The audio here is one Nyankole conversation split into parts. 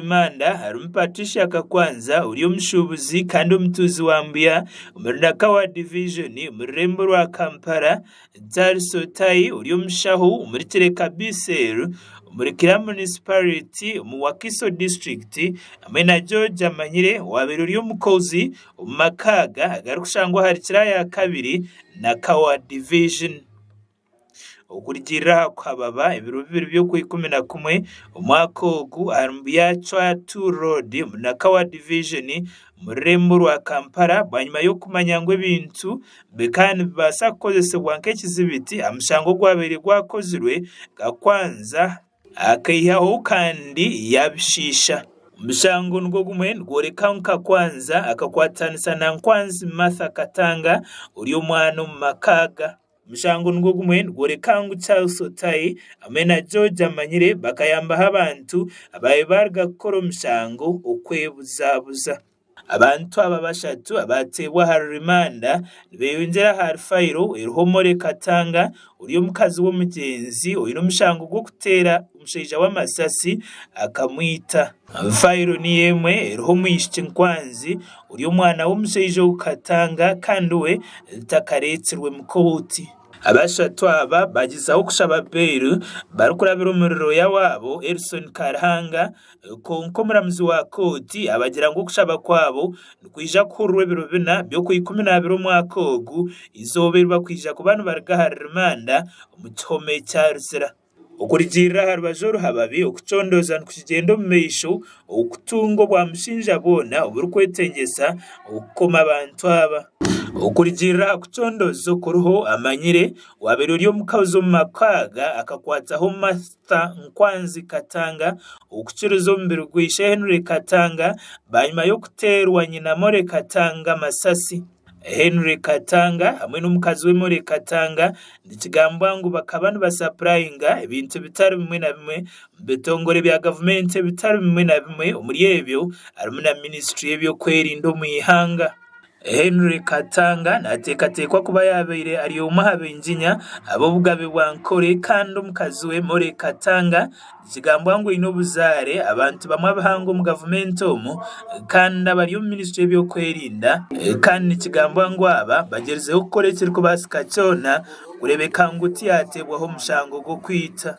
rimanda harimu Patricia Kakwanza ori omushuubuzi kandi omutuuzi wa Mbuya omuri Nakawa divijoni omu rurembo rwa Kampala, Charles Otai ori omushaho omuri Kireka B cell omuri Kira munisiparite omu Wakiso disiturikiti hamwe na George Amanyire owaabaire ori omukozi omu maka aga agarikushangwa ahari Kira yakabiri Nakawa divijoni. Okurugiirira aha kuhababa ebiro bibiri by'Okwikumi-na-kumwe omwaka ogu ahari Mbuya Chwa 2 Road omuri Nakawa Division omu rurembo rwa Kampala bwanyima y'okumanya ngu ebintu bikaba nibibaasa kukozesibwa nk'ekizibiti aha mushango ogwabaire gwakozirwe Kakwanza Akaihaho kandi yaabishiisha. Omushango nigwo gumwe nigworeka ngu Kakwanza akakwatanisa na Nkwanzi Martha Katanga ori omwana omu maka aga. Omushango nigwo gumwe nigworeka ngu Charles Otai hamwe na George Amanyire bakayambaho abantu abaabaire baaruga kukora omushango okwebuzabuza. Abantu aba bashatu abateebwa ahari rimanda nibeyongyera ahari fayiro eriho Molly Katanga ori omukazi w'omugyenzi oine omushango gw'okuteera omushaija we amasasi akamwita. Fayiro niyo emwe eriho omwishiki Nkwanzi ori omwana w'omushaija ogu Katanga kandi we takareetsirwe mu kooti. Abashatu aba bagyezaho kushaba bail barikurabira omuri rooya waabo Elson Karuhanga Kwonka omuramuzi wa kooti abagira ngu okushaba kwabo nikwija kuhurirwa ebiro bina by'Okwikuminaabiri omwaka ogu, eizooba eri bakwija kuba nibaruga ahari rimanda omu kihome kya Luzira. Okurugiirira aha rubaju oruhababi, okucondooza nikukigyenda omu maisho okutunga obwamushinja bwona oburikwetengyesa okukoma abantu aba. Okurugiirira aha kucondooza okuriho, amanyire owaabaire ori omukazi omu maka aga akakwataho Martha Nkwanzi Katanga okukiriza omubiri gwa ishe Henry Katanga bwanyima y'okuteerwa nyina Molly Katanga amasasi. Henry Katanga hamwe n'omukazi we Molly Katanga nikigambwa ngu bakaba nibasapurayinga ebintu bitari bimwe na bimwe omu bitongore bya gavumenti ebitari bimwe na bimwe omuri ebyo harimu na minisiture y'ebyokwerinda omu ihanga. Henry Katanga naateekateekwa kuba yaabaire ari omwe aha bainginya ab'obugabe bwa Nkore kandi omukazi we Molly Katanga nikigambwa ngu aine obuzaare abantu bamwe abahangu omu gavumenti omu kandi abari omu minisitule y'ebyokwerinda kandi nikigambwa ngu aba bagyerizeho kukora ekirikubaasika kyona kureebeka ngu tiyaateebwaho omushango gw'okwita.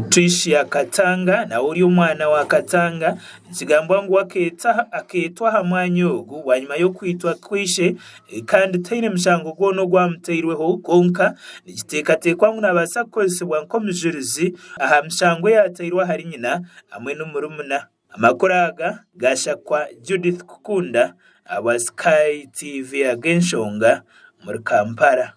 Tricia Katanga nawe ori omwana wa Katanga nikigambwa ngu akeetwa aha mwanya ogu bwanyima y'okwitwa kw'ishe kandi taine mushango gwona ogwamuteirweho kwonka nikiteekateekwa ngu nabaasa kukozesibwa nk'omujurizi aha mishango eyateirwe ahari nyina hamwe n'omurumuna. Amakuru aga gashakwa Judith Kukunda ahabwa Sky TV ag'enshonga omuri Kampala.